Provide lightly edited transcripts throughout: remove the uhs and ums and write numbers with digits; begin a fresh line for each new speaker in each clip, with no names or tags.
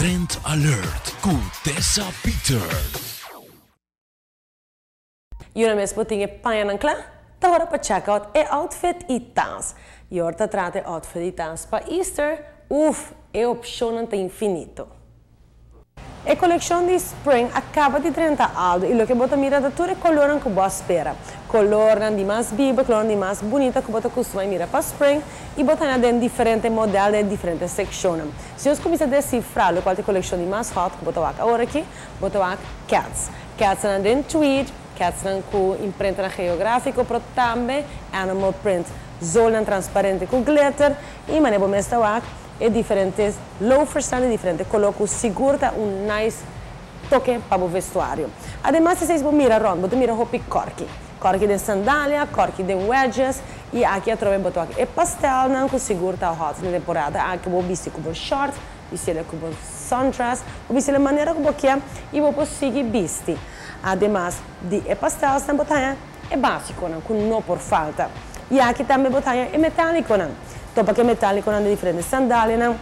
Trend Alert ku Tessa Peters.
Y una mes bo tin e pañanan cla, ta ora pa check out e outfit y tas. Y ora ta trata e outfit y tas pa Easter, uff, e opcionnan ta infinito. E coleccion di spring a caba di drenta Aldo y loke bo ta mira ta tur e colornan cu bo a spera. Colornan di mas bibo, colornan di mas bunita cu bo ta custuma e mira pa spring y bo ta haya den diferente model den diferente seccionnan. Si nos cuminsa descifra locual ta e coleccion di mas hot cu bo ta wak awor aki, bo ta wak cats. Catsnan den tweed, catsnan cu imprentanan geografico pero tambe animal print, zolnan transparente cu glitter y manera bo mes ta wak, E diferente loafersnan di diferente color cu sigur ta un nice toke pa bo vestuario. Ademas esei si bo mira rond bo ta mira hopi corki. Corki den sandalia, corki den wedges y aki atrobe bo ta wak e pastelnan cu sigur ta hot den temporada aki. Bo bisti cu bo short, bistiele cu bo sundress, bo bistiele manera cu bo kier y bo por sigui bisti. Ademas di e pastelsnan bo ta haña e basiconan cu no por falta. Y aki tambe bo ta haña e metaliconan. Topa cu e metaliconan den diferente sandalianan,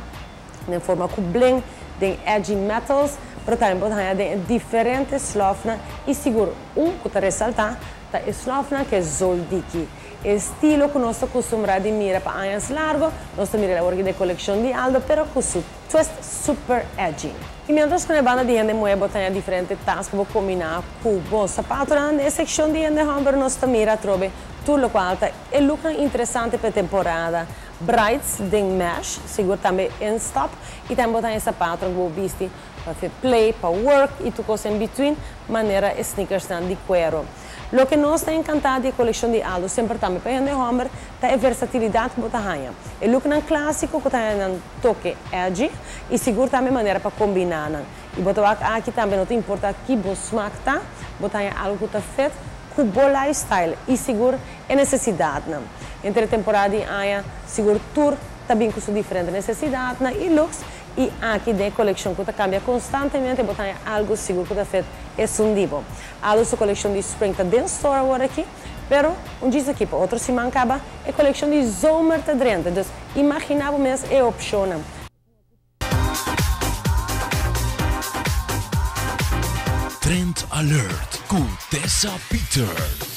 den forma cu bling, den edgy metals, pero tambe bo ta haña den e diferente slofnan y sigur un cu ta resalta ta e slofnan cu e zool diki. E estilo cu nos ta custumbra di mira pa añas largo, nos ta mira el awor aki den e coleccion di Aldo, pero cu su twist super edgy. Y mientras cu na e banda di hende muhe bo ta haña diferente tas pa bo combina cu bo sapatonan, den e seccion di hende homber nos ta mira atrobe tur locual ta e looknan interesante pa e temporada. Brides den mesh, sigur tambe in stop, y tambe bo ta haña sapatonan cu bo bisti pa fe play, pa work y tur cos in between, manera e sneakersnan di cuero. Loke nos ta encanta di e coleccion di Aldo semper tambe pa e hende homber ta e versatilidad cu bo ta haña. E looknan clasico cu ta haña nan toke edgy y sigur tambe manera pa combina nan. Y bo ta wak aki tambe no ta importa ki bo smaak ta, bo ta haña algo cu ta fit cu bo lifestyle y sigur e necesidadnan. Entre temporada di aña sigur tur ta bin cu su diferente necesidadnan y looks y aki den e coleccion cu ta cambia constantemente bo ta haña algo sigur cu ta fit esun di bo. Aldo su coleccion di spring ta den store awor aki, pero un djis aki pa otro siman caba e coleccion di zomer ta drenta, dus imagina bo mes e opcionnan.
Trend Alert cu Tessa Peters.